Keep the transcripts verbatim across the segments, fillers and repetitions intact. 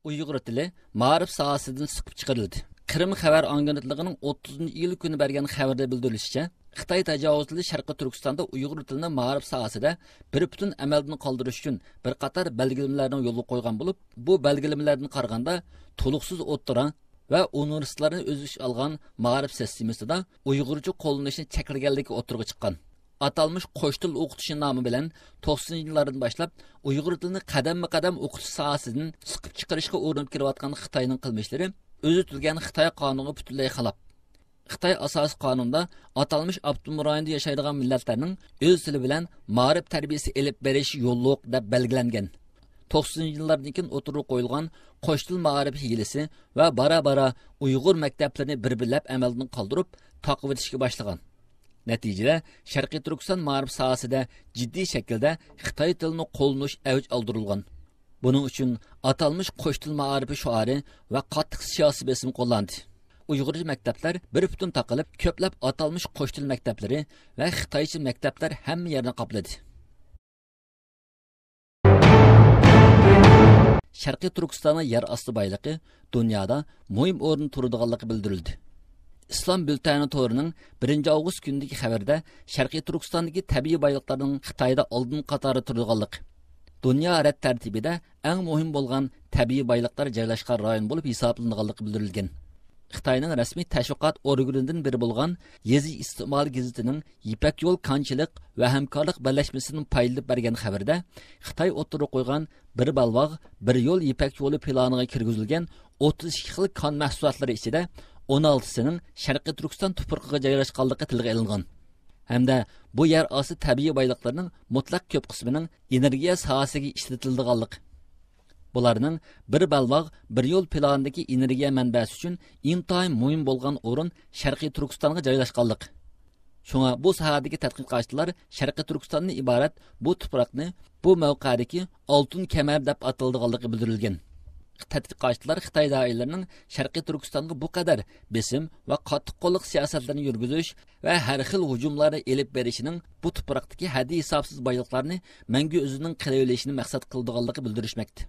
ئۇيغۇر تىلى مائارىپ ساھەسىدىن سىقىپ چىقىرىلدى. قىرىم خەۋەر ئاگېنتلىقىنىڭ ئوتتۇزىنچى ئىيۇل كۈنى بەرگەن خەۋىرىدە بىلدۈرۈلۈشىچە، خىتاي تاجاۋۇزچىلىرى شەرقىي تۈركىستاندا ئۇيغۇر تىلىنى مائارىپ ساھەسىدە بىر پۈتۈن ئەمەلدىن قالدۇرۇش ئۈچۈن بىر قاتار بەلگىلىمىلەرنى يولغا قويغان بولۇپ، بۇ بەلگىلىمىلەردىن قارىغاندا، تولۇقسىز ئوتتۇرا ۋە ئۇنىۋېرسىتېتلارنى ئۆز ئىچىگە ئالغان مائارىپ سىستېمىسىدا ئۇيغۇرچە قوللىنىشنى چەكلىگەنلىكى ئوتتۇرىغا چىققان. ئاتالمىش قوش تىل ئوقۇتۇشى نامى بىلەن توقسىنىنچى يىللاردىن باشلاپ ئۇيغۇر تىلىنى قەدەممۇ قەدەم ئوقۇتۇش ساھەسىدىن سىقىپ چىقىرىشقا ئۇرۇنۇپ كېلىۋاتقان خىتاينىڭ قىلمىشلىرى ئۆزى تۈزگەن خىتاي قانۇنىغا پۈتۈنلەي خىلاپ. خىتاي ئاساسىي قانۇنىدا ئاتالمىش ئاپتونوم رايوندا ياشايدىغان مىللەتلەرنىڭ ئۆز تىلى بىلەن مائارىپ تەربىيىسى ئېلىپ بېرىش يوللۇق دەپ بەلگىلەنگەن. توقسىنىنچى يىللاردىن كېيىن ئوتتۇرىغا قويۇلغان قوش تىل مائارىپى ھىيلىسى ۋە بارا-بارا ئۇيغۇر مەكتەپلىرىنى بىر-بىرلەپ ئەمەلدىن قالدۇرۇپ، تاقىۋېتىشكە باشلىغان. نەتىجىدە، شەرقىي تۈركىستان مائارىپ ساھەسىدە جىددىي شەكىلدە خىتاي تىلىنى قوللىنىش ئەۋج ئالدۇرۇلغان. بۇنىڭ ئۈچۈن ئاتالمىش قوش تىل مائارىپى شوئارى ۋە قاتتىق سىياسىي بېسىم قوللاندى. ئۇيغۇرچە مەكتەپلەر بىر پۈتۈن تاقىلىپ، كۆپلەپ ئاتالمىش قوش تىل مەكتەپلىرى ۋە خىتايچە مەكتەپلەر ھەممە يەرنى قاپلىدى. شەرقىي تۈركىستاننىڭ يەر ئاستى بايلىقى دۇنيادا مۇھىم ئورۇندا تۇرىدىغانلىقى بىلدۈرۈلدى. ئىسلام بۈلتەنى تورىنىڭ بىرىنچى ئاۋغۇست كۈنىدىكى خەۋىرىدە شەرقىي تۈركىستاندىكى تەبىئىي بايلىقلارنىڭ خىتايدا ئالدىن قاتاردا تۇرىدىغانلىقى، دۇنيا رەت تەرتىپىدە ئەڭ مۇھىم بولغان تەبىئىي بايلىقلار جايلاشقان رايون بولۇپ ھېسابلىنىدىغانلىقى بىلدۈرۈلگەن. خىتاينىڭ رەسمىي تەشۋىقات ئورگىنىدىن بىرى بولغان يېزا ئىستېمال گېزىتىنىڭ يىپەك يول كانچىلىق ۋە ھەمكارلىق بىرلەشمىسىدىن پايدىلىنىپ بەرگەن خەۋىرىدە، خىتاي ئوتتۇرىغا قويغان بىر بەلباغ، بىر يول يىپەك يولى پىلانىغا كىرگۈزۈلگەن ئوتتۇز ئىككى خىل كان مەھسۇلاتلىرى ئىچىدە ئون ئالتىسىنىڭ شەرقىي تۈركىستان تۇپرىقىغا جايلاشقانلىقى تىلغا ئېلىنغان ھەمدە بۇ يەر ئاستى تەبىئىي بايلىقلىرىنىڭ مۇتلەق كۆپ قىسمىنىڭ ئېنېرگىيە ساھەسىگە ئىشلىتىلىدىغانلىقى، بۇلارنىڭ بىر بەلباغ، بىر يول پىلانىدىكى ئېنېرگىيە مەنبەسى ئۈچۈن ئىنتايىن مۇھىم بولغان ئورۇن شەرقىي تۈركىستانغا جايلاشقانلىقى. شۇڭا بۇ ساھەدىكى تەتقىقاتچىلار شەرقىي تۈركىستاندىن ئىبارەت بۇ تۇپراقنى بۇ مەۋقەدىكى ئالتۇن كەمەر دەپ ئاتىلىدىغانلىقى بىلدۈرۈلگەن. تەتقىقاتچىلار خىتاي دائىرىلىرىنىڭ شەرقىي تۈركىستانغا بۇ قەدەر بېسىم ۋە قاتتىق قوللۇق سىياسەتلىرىنى يۈرگۈزۈش ۋە ھەر خىل ھۇجۇملارنى ئېلىپ بېرىشىنىڭ بۇ تۇپراقتىكى ھەددى ھېسابسىز بايلىقلارنى مەڭگۈ ئۆزىنىڭ قىلىۋېلىشىنى مەقسەت قىلىدىغانلىقى بىلدۈرۈشمەكتە.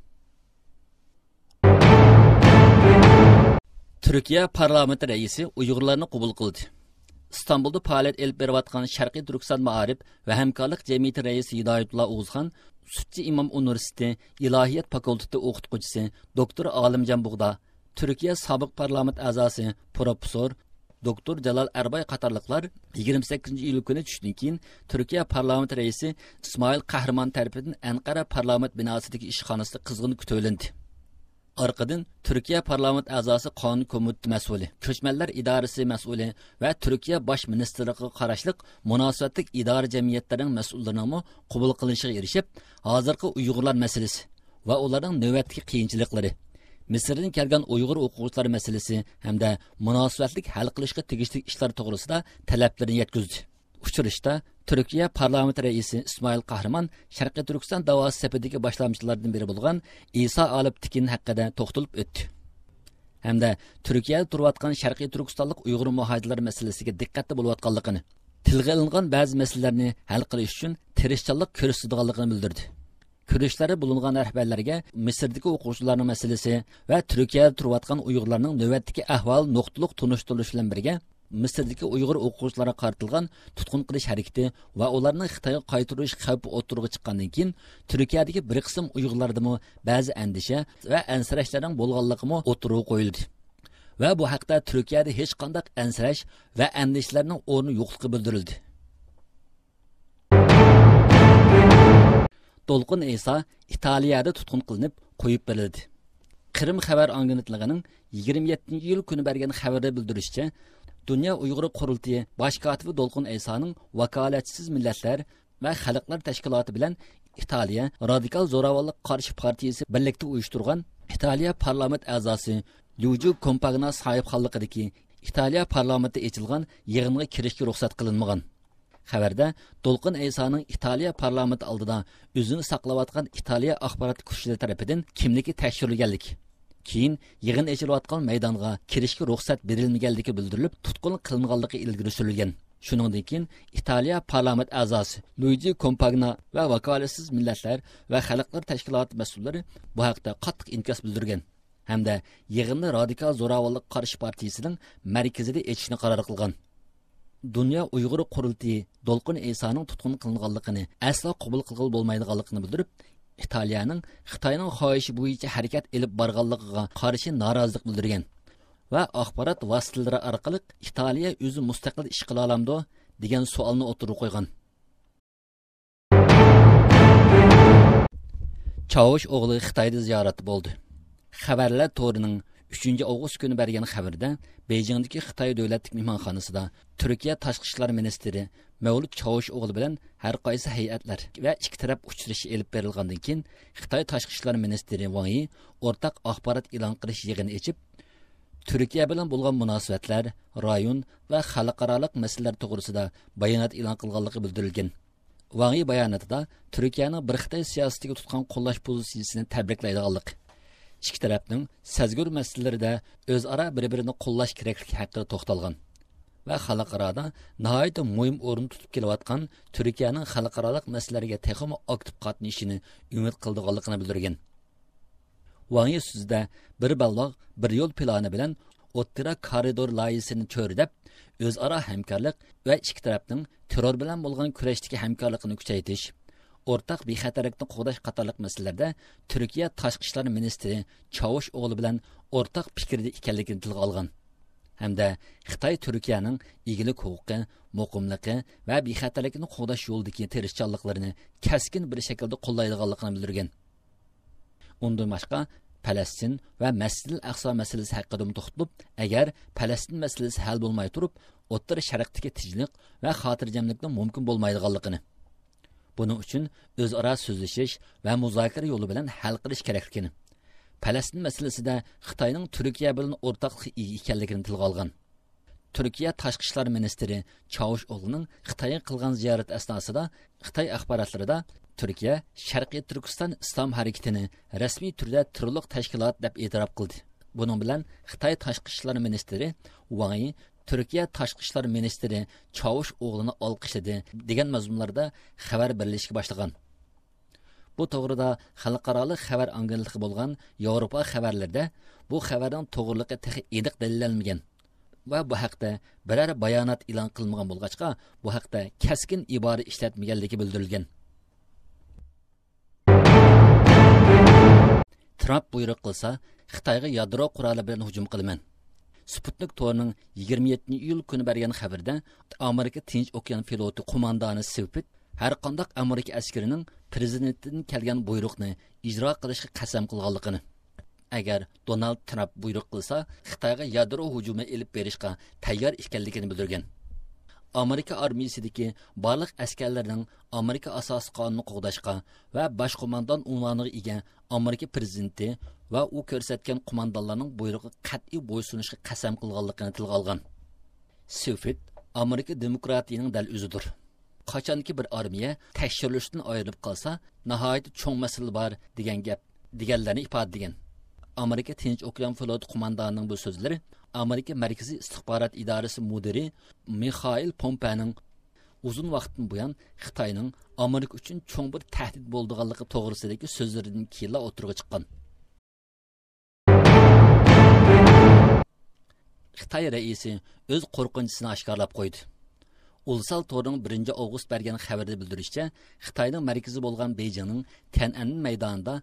تۈركىيە پارلامېنت رەئىسى ئۇيغۇرلارنى قوبۇل قىلدى. ئىستانبۇلدا پائالىيەت ئېلىپ بېرىۋاتقان شەرقىي تۈركىستان مائارىپ ۋە ھەمكارلىق جەمئىيىتى رەئىسى ھىدايەتۇللا ئوغۇزخان، سۈتچى ئىمام ئۇنىۋېرسىتېتى ئىلاھىيات فاكۇلتېتى ئوقۇتقۇچىسى دوكتور ئالىمجان بۇغدا، تۈركىيە سابىق پارلامېنت ئەزاسى پروفېسسور دوكتور جالال ئەرباي قاتارلىقلار يىگىرمە سەككىزىنچى ئىيۇل كۈنى چۈشتىن كېيىن تۈركىيە پارلامېنت رەئىسى ئىسمائىل قەھرىمان تەرىپىدىن ئەنقەرە پارلامېنت بىناسىدىكى ئىشخانىسىدا قىزغىن كۈتۈۋېلىندى. ئارقىدىن تۈركىيە پارلامېنت ئەزاسى قانۇن كومىتېتى مەسئۇلى، كۆچمەنلەر ئىدارىسى مەسئۇلى ۋە تۈركىيە باش مىنىستىرلىقىغا قاراشلىق مۇناسىۋەتلىك ئىدارە جەمئىيەتلەرنىڭ مەسئۇللىرىنىڭمۇ قوبۇل قىلىنىشىغا ئېرىشىپ، ھازىرقى ئۇيغۇرلار مەسىلىسى ۋە ئۇلارنىڭ نۆۋەتتىكى قىيىنچىلىقلىرى، مىسىردىن كەلگەن ئۇيغۇر ئوقۇغۇچىلار مەسىلىسى ھەمدە مۇناسىۋەتلىك ھەل قىلىشقا تېگىشلىك ئىشلار توغرىسىدا تەلەپلىرىنى يەتكۈزدى. ئۇچرىشىشتا تۈركىيە پارلامېنت رەئىسى ئىسمائىل قەھرىمان شەرقىي تۈركىستان داۋاسى سېپىدىكى باشلامچىلاردىن بىرى بولغان ئىسا ئالىپ تىكىن ھەققىدە توختىلىپ ئۆتتى ھەمدە تۈركىيەدە تۇرۇۋاتقان شەرقىي تۈركىستانلىق ئۇيغۇر مۇھاجىرلار مەسىلىسىگە دىققەتتە بولۇۋاتقانلىقىنى، تىلغا ئېلىنغان بەزى مەسىلىلەرنى ھەل قىلىش ئۈچۈن تىرىشچانلىق كۆرسىتىدىغانلىقىنى بىلدۈردى. كۈرەشلەردە بۇلۇنغان رەھبەرلەرگە مىسىردىكى ئوقۇغۇچىلارنىڭ مەسىلىسى ۋە تۈركىيەدە تۇرۇۋاتقان ئۇيغۇرلارنىڭ نۆۋەتتىكى ئەھۋالى نۇقتىلىق تونۇشتۇرۇلۇشى بىلەن بىرگە، مىسىردىكى ئۇيغۇر ئوقۇغۇچىلارغا قارىتىلغان تۇتقۇن قىلىش ھەرىكىتى ۋە ئۇلارنىڭ خىتايغا قايتۇرۇلۇش خەۋپى ئوتتۇرىغا چىققاندىن كېيىن، تۈركىيەدىكى بىر قىسىم ئۇيغۇرلاردىمۇ بەزى ئەندىشە ۋە ئەنسىرەشلەرنىڭ بولغانلىقىمۇ ئوتتۇرىغا قويۇلدى ۋە بۇ ھەقتە تۈركىيەدە ھېچقانداق ئەنسىرەش ۋە ئەندىشىلەرنىڭ ئورنى يوقلۇقى بىلدۈرۈلدى. دولقۇن ئەيسا ئىتالىيەدە تۇتقۇن قىلىنىپ قويۇپ بېرىلدى. قىرىم خەۋەر ئاگېنتلىقىنىڭ يىگىرمە يەتتىنچى ئىيۇل كۈنى بەرگەن خەۋىرىدە بىلدۈرۈشىچە، دۇنيا ئۇيغۇر قۇرۇلتىيى باش كاتىپى دولقۇن ئەيسانىڭ ۋاكالەتچىسىز مىللەتلەر ۋە خەلقلەر تەشكىلاتى بىلەن ئىتالىيە رادىكال زوراۋانلىققا قارشى پارتىيىسى بىرلىكتە ئۇيۇشتۇرغان ئىتالىيە پارلامېنت ئەزاسى لۇيجى كومپاگنا ساھىبخانلىقىدىكى ئىتالىيە پارلامېنتى ئېچىلغان يىغىنغا كىرىشكە رۇخسەت قىلىنمىغان. خەۋەردە دولقۇن ئەيسانىڭ ئىتالىيە پارلامېنتى ئالدىدا ئۆزىنى ساقلاۋاتقان ئىتالىيە ئاخبارات كۈچلىرى تەرىپىدىن كىملىكى تەكشۈرۈلگەنلىكى، كېيىن يىغىن ئېچىلىۋاتقان مەيدانغا كىرىشكە رۇخسەت بېرىلمىگەنلىكى بىلدۈرۈلۈپ، تۇتقۇن قىلىنغانلىقى ئىلگىرى سۈرۈلگەن. شۇنىڭدىن كېيىن ئىتالىيە پارلامېنت ئەزاسى لۇيجى كومپاگنا ۋە ۋاكالەتسىز مىللەتلەر ۋە خەلقلەر تەشكىلاتى مەسئۇللىرى بۇ ھەقتە قاتتىق ئىنكاس بىلدۈرگەن ھەمدە يىغىننى رادىكال زوراۋانلىققا قارشى پارتىيىسىنىڭ مەركىزىدە ئېچىشنى قارار قىلغان. دۇنيا ئۇيغۇر قۇرۇلتىيى دولقۇن ئەيسانىڭ تۇتقۇن قىلىنغانلىقىنى ئەسلا قوبۇل قىلغىلى بولمايدىغانلىقىنى بىلدۈرۈپ، ئىتالىيەنىڭ خىتاينىڭ خاھىشى بويىچە ھەرىكەت ئېلىپ بارغانلىقىغا قارشى نارازىلىق بىلدۈرگەن ۋە ئاخبارات ۋاسىتىلىرى ئارقىلىق ئىتالىيە ئۆزى مۇستەقىل ئىش قىلالامدۇ دېگەن سوئالنى ئوتتۇرىغا قويغان. چاۋۇش ئوغلى خىتايدا زىيارەتتە بولدى. خەۋەرلەر تورىنىڭ ئۈچىنچى ئاۋغۇست كۈنى بەرگەن خەۋىرىدە، بېيجىڭدىكى خىتاي دۆلەتلىك مېھمانخانىسىدا تۈركىيە تاشقى ئىشلار مىنىستىرى مەۋلۇت چاۋۇش ئوغلى بىلەن ھەر قايسى ھەيئەتلەر ۋە ئىككى تەرەپ ئۇچرىشىشى ئېلىپ بېرىلغاندىن كېيىن، خىتاي تاشقى ئىشلار مىنىستىرى ۋاڭ يى ئورتاق ئاخبارات ئېلان قىلىش يىغىنى ئېچىپ، تۈركىيە بىلەن بولغان مۇناسىۋەتلەر، رايون ۋە خەلقئارالىق مەسىلىلەر توغرىسىدا بايانات ئېلان قىلغانلىقى بىلدۈرۈلگەن. ۋاڭ يى باياناتىدا تۈركىيەنىڭ بىر خىتاي سىياسىتىگە تۇتقان قوللاش پوزىتسىيىسىنى تەبرىكلەيدىغانلىق، ئىككى تەرەپنىڭ سەزگۈر مەسىلىلىرىدە ئۆزئارا بىر-بىرىنى قوللاش كېرەكلىكى ھەققىدە توختالغان ۋە خەلقئارادا ناھايىتى مۇھىم ئورۇن تۇتۇپ كېلىۋاتقان تۈركىيەنىڭ خەلقئارالىق مەسىلىلەرگە تېخىمۇ ئاكتىپ قاتنىشىشىنى ئۈمىد قىلىدىغانلىقىنى بىلدۈرگەن. ۋاڭ يى سۆزىدە بىر بەلباغ، بىر يول پىلانى بىلەن ئوتتۇرا كارىدور لايىھىسىنى چۆرىدەپ، ئۆزئارا ھەمكارلىق ۋە ئىككى تەرەپنىڭ تېررور بىلەن بولغان كۈرەشتىكى ھەمكارلىقىنى كۈچەيتىش، ئورتاق بىخەتەرلىكنى قوغداش قاتارلىق مەسىلىلەردە تۈركىيە تاشقى ئىشلار مىنىستىرى چاۋۇش ئوغلى بىلەن ئورتاق پىكىردە ئىكەنلىكىنى تىلغا ئالغان ھەمدە خىتاي تۈركىيەنىڭ ئىگىلىك ھوقۇقى، مۇقىملىقى ۋە بىخەتەرلىكىنى قوغداش يولىدىكى تىرىشچانلىقلىرىنى كەسكىن بىر شەكىلدە قوللايدىغانلىقىنى بىلدۈرگەن. ئۇندىن باشقا، پەلەستىن ۋە مەسجىدىل ئەقسا مەسىلىسى ھەققىدىمۇ توختىلىپ، ئەگەر پەلەستىن مەسىلىسى ھەل بولماي تۇرۇپ، ئوتتۇرا شەرقتىكى تىنچلىق ۋە خاتىرجەملىكنىڭ مۇمكىن بولمايدىغانلىقىنى، بۇنىڭ ئۈچۈن ئۆزئارا سۆزلىشىش ۋە مۇزاكىرە يولى بىلەن ھەل قىلىش كېرەكلىكىنى، پەلەستىن مەسىلىسىدە خىتاينىڭ تۈركىيە بىلەن ئورتاقلىققا ئىگە ئىكەنلىكىنى تىلغا ئالغان. تۈركىيە تاشقى ئىشلار مىنىستىرى چاۋۇش ئوغلىنىڭ خىتايغا قىلغان زىيارىتى ئەسناسىدا خىتاي ئەخباراتلىرىدا تۈركىيە شەرقىي تۈركىستان ئىسلام ھەرىكىتىنى رەسمىي تۈردە تېررورلۇق تەشكىلاتى دەپ ئېتىراپ قىلدى. بۇنىڭ بىلەن خىتاي تاشقى ئىشلار مىنىستىرى ۋاڭ يى تۈركىيە تاشقى ئىشلار مىنىستىرى چاۋۇش ئوغلىنى ئالقىشلىدى دېگەن مەزمۇنلاردا خەۋەر بېرىلىشكە باشلىغان. بۇ توغرىدا خەلقئارالىق خەۋەر ئاگېنتلىقى بولغان ياۋروپا خەۋەرلىرىدە بۇ خەۋەرنىڭ توغرىلىقى تېخى ئېنىق دەلىللەنمىگەن ۋە بۇ ھەقتە بىرەر بايانات ئېلان قىلىنمىغان بولغاچقا، بۇ ھەقتە كەسكىن ئىبارە ئىشلەتمىگەنلىكى بىلدۈرۈلگەن. ترامپ بۇيرۇق قىلسا، خىتايغا يادرو قورالى بىلەن ھۇجۇم قىلىمەن. سپۇتنىك تورىنىڭ يىگىرمە يەتتىنچى ئىيۇل كۈنى بەرگەن خەۋىرىدە، ئامېرىكا تىنچ ئوكيان فلوتى قوماندانى سېۋفىت ھەرقانداق ئامېرىكا ئەسكىرىنىڭ پىرېزىدېنتتىن كەلگەن بۇيرۇقنى ئىجرا قىلىشقا قەسەم قىلغانلىقىنى، ئەگەر دونالد ترامپ بۇيرۇق قىلسا، خىتايغا يادرو ھۇجۇمى ئېلىپ بېرىشقا تەييار ئىكەنلىكىنى بىلدۈرگەن. ئامېرىكا ئارمىيىسىدىكى بارلىق ئەسكەرلەرنىڭ ئامېرىكا ئاساسىي قانۇنىنى قوغداشقا ۋە باش قوماندان ئۇنۋانىغا ئىگە ئامېرىكا پىرېزىدېنتى ۋە ئۇ كۆرسەتكەن قوماندانلارنىڭ بۇيرۇقىغا قەتئىي بويسۇنۇشقا قەسەم قىلغانلىقىنى تىلغا ئالغان. سېۋفىت ئامېرىكا دېموكراتىيىنىڭ دەل ئۆزىدۇر. قاچانكى بىر ئارمىيە تەكشۈرۈلۈشتىن ئايرىلىپ قالسا، ناھايىتى چوڭ مەسىلە بار دېگەن گەپ، دېگەنلەرنى ئىپادىلىگەن. ئامېرىكا تىنچ ئوكيان فلوتى قوماندانىنىڭ بۇ سۆزلىرى ئامېرىكا مەركىزىي ئىستىخبارات ئىدارىسى مۇدىرى مىخائىل پومپېنىڭ ئۇزۇن ۋاقىتتىن بۇيان خىتاينىڭ ئامېرىكا ئۈچۈن چوڭ بىر تەھدىت بولىدىغانلىقى توغرىسىدىكى سۆزلىرىدىن كېيىنلا ئوتتۇرىغا چىققان. خىتاي رەئىسى ئۆز قورقۇنچىسىنى ئاشكارىلاپ قويدى. ئۇلۇسال تورىنىڭ بىرىنچى ئاۋغۇست بەرگەن خەۋىرىدە بىلدۈرۈشىچە، خىتاينىڭ مەركىزى بولغان بېيجىڭنىڭ تيەنئەنمېن مەيدانىدا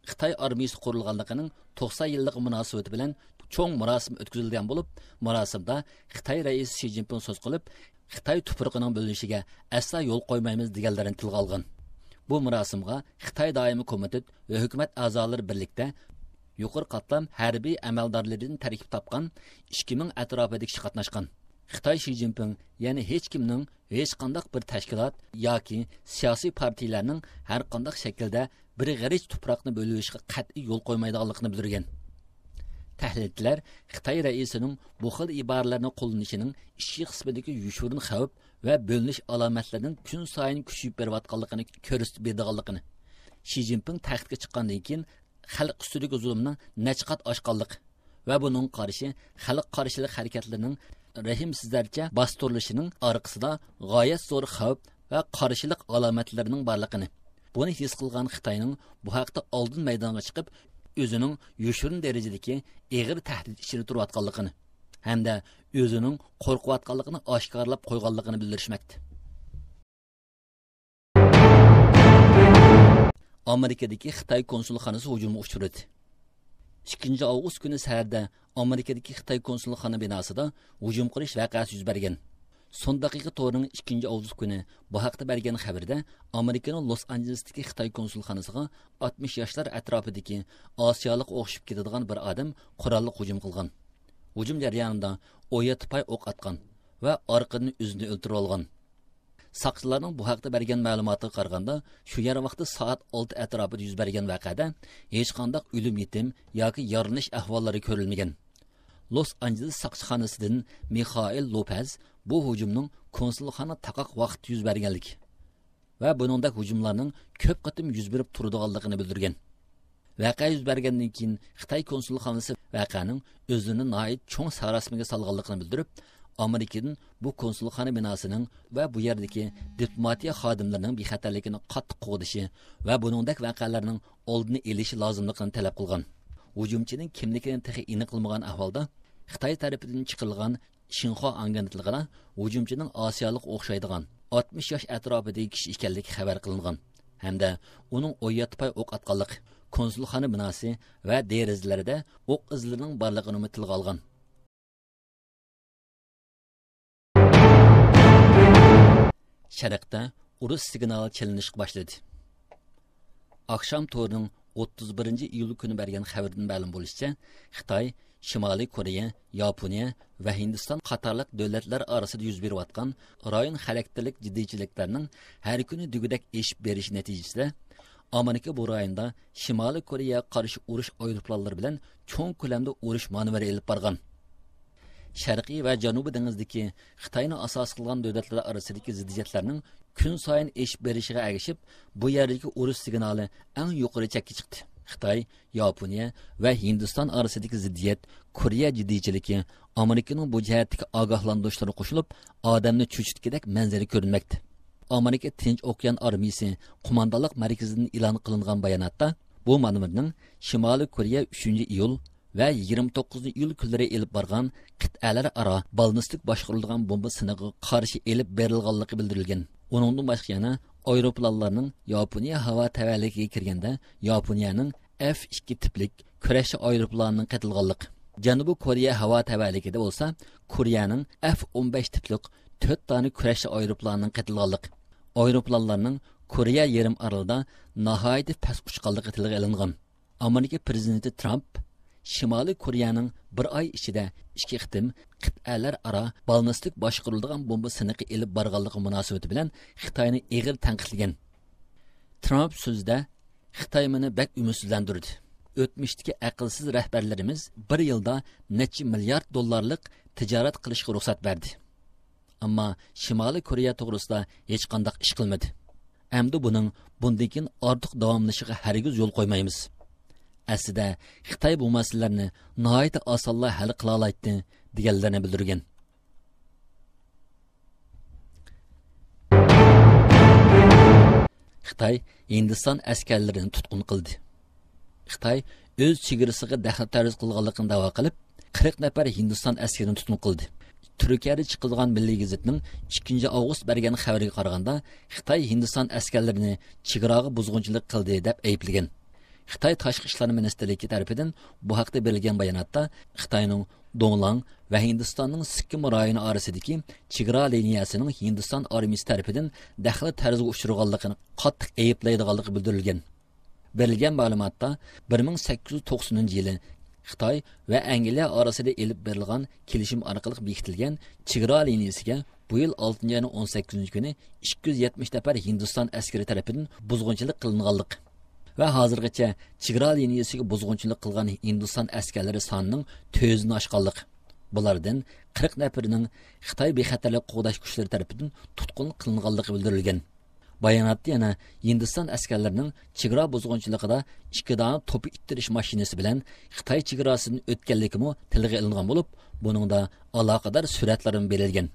خىتاي ئارمىيىسى قۇرۇلغانلىقىنىڭ توقسان يىللىقى مۇناسىۋىتى بىلەن چوڭ مۇراسىم ئۆتكۈزۈلگەن بولۇپ، مۇراسىمدا خىتاي رەئىسى شى جىنپىڭ سۆز قىلىپ، خىتاي تۇپرىقىنىڭ بۆلۈنۈشىگە ئەسلا يول قويمايمىز دېگەنلەرنى تىلغا ئالغان. بۇ مۇراسىمغا خىتاي دائىمىي كومىتېت ۋە ھۆكۈمەت ئەزالىرى بىرلىكتە يۇقىرى قاتلام ھەربىي ئەمەلدارلىرىدىن تەركىب تاپقان ئىككى مىڭ ئەتراپىدا كىشى قاتناشقان. خىتاي شى جىنپىڭ يەنە ھېچكىمنىڭ، ھېچقانداق بىر تەشكىلات ياكى سىياسىي پارتىيىلەرنىڭ ھەرقانداق شەكىلدە بىر غېرىچ تۇپراقنى بۆلۈۋېلىشقا قەتئىي يول قويمايدىغانلىقىنى بىلدۈرگەن. تەھلىلچىلەر خىتاي رەئىسىنىڭ بۇ خىل ئىبارىلەرنى قوللىنىشىنىڭ ئىچكى قىسمىدىكى يوشۇرۇن خەۋپ ۋە بۆلۈنۈش ئالامەتلىرىنىڭ كۈنسايىن كۈچىيىپ بېرىۋاتقانلىقىنى كۆرسىتىپ بېرىدىغانلىقىنى، شى جىنپىڭ تەختكە چىققاندىن كېيىن خەلق ئۈستىدىكى زۇلۇمنىڭ نەچچە قات ئاشقانلىقى ۋە بۇنىڭغا قارشى خەلق قارشىلىق ھەرىكەتلىرىنىڭ رەھىمسىزلەرچە باستۇرۇلۇشىنىڭ ئارقىسىدا غايەت زور خەۋپ ۋە قارشىلىق ئالامەتلىرىنىڭ بارلىقىنى، بۇنى ھېس قىلغان خىتاينىڭ بۇ ھەقتە ئالدىن مەيدانغا چىقىپ، ئۆزىنىڭ يوشۇرۇن دەرىجىدىكى ئېغىر تەھدىت ئىچىدە تۇرۇۋاتقانلىقىنى ھەمدە ئۆزىنىڭ قورقۇۋاتقانلىقىنى ئاشكارىلاپ قويغانلىقىنى بىلدۈرۈشمەكتە. ئامېرىكىدىكى خىتاي كونسۇلخانىسى ھۇجۇمغا ئۇچرىدى. ئىككىنچى ئاۋغۇست كۈنى سەھەردە ئامېرىكىدىكى خىتاي كونسۇلخانا بىناسىدا ھۇجۇم قىلىش ۋەقەسى يۈز بەرگەن. سون دەقىقە تورىنىڭ ئىككىنچى ئاۋغۇست كۈنى بۇ ھەقتە بەرگەن خەۋىرىدە، ئامېرىكىنىڭ لوس ئانژېلېستىكى خىتاي كونسۇلخانىسىغا ئاتمىش ياشلار ئەتراپىدىكى ئاسىيالىققا ئوخشىشىپ كېتىدىغان بىر ئادەم قوراللىق ھۇجۇم قىلغان. ھۇجۇم جەريانىدا ئون يەتتە پاي ئوق ئاتقان ۋە ئارقىدىن ئۆزىنى ئۆلتۈرۈۋالغان. ساقچىلارنىڭ بۇ ھەقتە بەرگەن مەلۇماتىغا قارىغاندا، شۇ يەر ۋاقتى سائەت ئالتە ئەتراپىدا يۈز بەرگەن ۋەقەدە ھېچقانداق ئۆلۈم يېتىم ياكى يارىلىنىش ئەھۋاللىرى كۆرۈلمىگەن. لوس ئانژېلېس ساقچىخانىسىدىن مىخائېل لوپېز بۇ ھۇجۇمنىڭ كونسۇلخانا تاقاق ۋاقىتتا يۈز بەرگەنلىكى ۋە بۇنىڭدەك ھۇجۇملارنىڭ كۆپ قېتىم يۈز بېرىپ تۇرىدىغانلىقىنى بىلدۈرگەن. ۋەقە يۈز بەرگەندىن كېيىن خىتاي كونسۇلخانىسى ۋەقەنىڭ ئۆزىنى ناھايىتى چوڭ ساراسىمىگە سالغانلىقىنى بىلدۈرۈپ، ئامېرىكىدىن بۇ كونسۇلخانا بىناسىنىڭ ۋە بۇ يەردىكى دىپلوماتىيە خادىملىرىنىڭ بىخەتەرلىكىنى قاتتىق قوغدىشى ۋە بۇنىڭدەك ۋەقەلەرنىڭ ئالدىنى ئېلىشى لازىملىقىنى تەلەپ قىلغان. ھۇجۇمچىنىڭ كىملىكىنى تېخى ئېنىقلىمىغان ئەھۋالدا، خىتاي تەرىپىدىن چىقىرىلغان شىنخۇا ئاگېنتلىقىدا ھۇجۇمچىنىڭ ئاسىيالىققا ئوخشايدىغان ئاتمىش ياش ئەتراپىدىكى كىشى ئىكەنلىكى خەۋەر قىلىنغان ھەمدە ئۇنىڭ ئون يەتتە پاي ئوق ئاتقانلىقى، كونسۇلخانا بىناسى ۋە دېرىزىلىرىدە ئوق ئىزلىرىنىڭ بارلىقىنىمۇ تىلغا ئالغان. شەرقتە ئۇرۇش سىگنالى چېلىنىشقا باشلىدى. ئاخشام تورىنىڭ ئوتتۇز بىرىنچى ئىيۇل كۈنى بەرگەن خەۋىرىدىن مەلۇم بولۇشىچە، خىتاي، شىمالىي كورېيە، ياپونىيە ۋە ھىندىستان قاتارلىق دۆلەتلەر ئارىسىدا يۈز بېرىۋاتقان رايون خاراكتېرلىك جىددىيچىلىكلەرنىڭ ھەر كۈنى دېگۈدەك ئېشىپ بېرىشى نەتىجىسىدە، ئامېرىكا بۇ رايوندا شىمالىي كورېيەگە قارشى ئۇرۇش ئايروپىلانلىرى بىلەن چوڭ كۆلەمدە ئۇرۇش مانېۋىرى ئېلىپ بارغان. شەرقىي ۋە جەنۇبىي دېڭىزدىكى خىتاينى ئاساس قىلغان دۆلەتلەر ئارىسىدىكى زىددىيەتلەرنىڭ كۈن سايىن ئېشىپ بېرىشىغا ئەگىشىپ، بۇ يەردىكى ئۇرۇش سىگنالى ئەڭ يۇقىرى چەككە چىقتى. خىتاي، ياپونىيە ۋە ھىندىستان ئارىسىدىكى زىددىيەت، كورېيە جىددىيچىلىكى، ئامېرىكىنىڭ بۇ جەھەتتىكى ئاگاھلاندۇرۇشلىرى قوشۇلۇپ، ئادەمنى چۆچۈتكۈدەك مەنزىرە كۆرۈنمەكتە. ئامېرىكا تىنچ ئوكيان ئارمىيىسى قوماندانلىق مەركىزىدىن ئېلان قىلىنغان باياناتتا، بۇ مانېۋىرنىڭ شىمالىي كورېيە ئۈچىنچى ئىيۇل ۋە يىگىرمە توققۇزىنچى ئىيۇل كۈنلىرى ئېلىپ بارغان قىتئەلەر ئارا بالنىستىك باشقۇرۇلىدىغان بومبا سىنىقىغا قارشى ئېلىپ بېرىلغانلىقى بىلدۈرۈلگەن. ئۇنىڭدىن باشقا يەنە ئايروپىلانلارنىڭ ياپونىيە ھاۋا تەۋەلىكىگە كىرگەندە، ياپونىيەنىڭ ئېف ئىككى تىپلىك كۈرەشچى ئايروپىلانىنىڭ قېتىلغانلىقى، جەنۇبىي كورېيە ھاۋا تەۋەلىكىدە بولسا، كورېيەنىڭ ئېف ئون بەش تىپلىق تۆت دانە كۈرەشچى ئايروپىلانىنىڭ قېتىلغانلىقى، ئايروپىلانلارنىڭ كورېيە يېرىم ئارىلىدا ناھايىتى پەس ئۇچقانلىقى تىلغا ئېلىنغان. ئامېرىكا پىرېزىدېنتى ترامپ شىمالىي كورېيەنىڭ بىر ئاي ئىچىدە ئىككى قېتىم قىتئەلەر ئارا بالنىستىك باشقۇرۇلىدىغان بومبا سىنىقى ئېلىپ بارغانلىقى مۇناسىۋىتى بىلەن خىتاينى ئېغىر تەنقىدلىگەن. ترامپ سۆزىدە، خىتاي مېنى بەك ئۈمىدسىزلەندۈردى. ئۆتمۈشتىكى ئەقىلسىز رەھبەرلىرىمىز بىر يىلدا نەچچە مىليارد دوللارلىق تىجارەت قىلىشقا رۇخسەت بەردى. ئەمما شىمالىي كورېيە توغرىسىدا ھېچقانداق ئىش قىلمىدى. ئەمدى بۇنىڭ بۇندىن كېيىن ئارتۇق داۋاملىشىشىغا ھەرگىز يول قويمايمىز. ئەسلىدە خىتاي بۇ مەسىلىلەرنى ناھايىتى ئاسانلا ھەل قىلالايتتى، دېگەنلىرىنى بىلدۈرگەن. خىتاي ھىندىستان ئەسكەرلىرىنى تۇتقۇن قىلدى. خىتاي ئۆز چېگرىسىغا دەخلى تەرۇز قىلغانلىقىنى دەۋا قىلىپ، قىرىق نەپەر ھىندىستان ئەسكىرىنى تۇتقۇن قىلدى. تۈركىيەدە چىقىدىغان مىللىي گېزىتنىڭ ئىككىنچى ئاۋغۇست بەرگەن خەۋىرىگە قارىغاندا، خىتاي ھىندىستان ئەسكەرلىرىنى چېگراغا بۇزغۇنچىلىق قىلدى دەپ ئەيىبلىگەن. خىتاي تاشقى ئىشلار مىنىستىرلىكى تەرىپىدىن بۇ ھەقتە بېرىلگەن باياناتتا، خىتاينىڭ دۇڭلاڭ ۋە ھىندىستاننىڭ سىككىم رايونى ئارىسىدىكى چېگرا لىنىيەسىنىڭ ھىندىستان ئارمىيىسى تەرىپىدىن دەخلى تەرۇزغا ئۇچرىغانلىقىنى قاتتىق ئەيىبلەيدىغانلىقى بىلدۈرۈلگەن. بېرىلگەن مەلۇماتتا، بىر مىڭ سەككىز يۈز توقسىنىنچى يىلى خىتاي ۋە ئەنگلىيە ئارىسىدا ئېلىپ بېرىلغان كېلىشىم ئارقىلىق بېكىتىلگەن چېگرا لىنىيىسىگە بۇ يىل ئالتىنچى ئاينىڭ ئون سەككىزىنچى كۈنى ئىككى يۈز يەتمىش نەپەر ھىندىستان ئەسكىرى تەرىپىدىن بۇزغۇنچىلىق قىلىنغانلىقى ۋە ھازىرغىچە چېگرا لىنىيىسىگە بۇزغۇنچىلىق قىلغان ھىندىستان ئەسكەرلىرى سانىنىڭ تۆت يۈزدىن ئاشقانلىقى، بۇلاردىن قىرىق نەپىرىنىڭ خىتاي بىخەتەرلىك قوغداش كۈچلىرى تەرىپىدىن تۇتقۇن قىلىنغانلىقى بىلدۈرۈلگەن. باياناتتا يەنە ھىندىستان ئەسكەرلىرىنىڭ چېگرا بۇزغۇنچىلىقىدا ئىككى دانە توپا ئىتتىرىش ماشىنىسى بىلەن خىتاي چېگراسىدىن ئۆتكەنلىكىمۇ تىلغا ئېلىنغان بولۇپ، بۇنىڭدا ئالاقىدار سۈرەتلەرمۇ بېرىلگەن.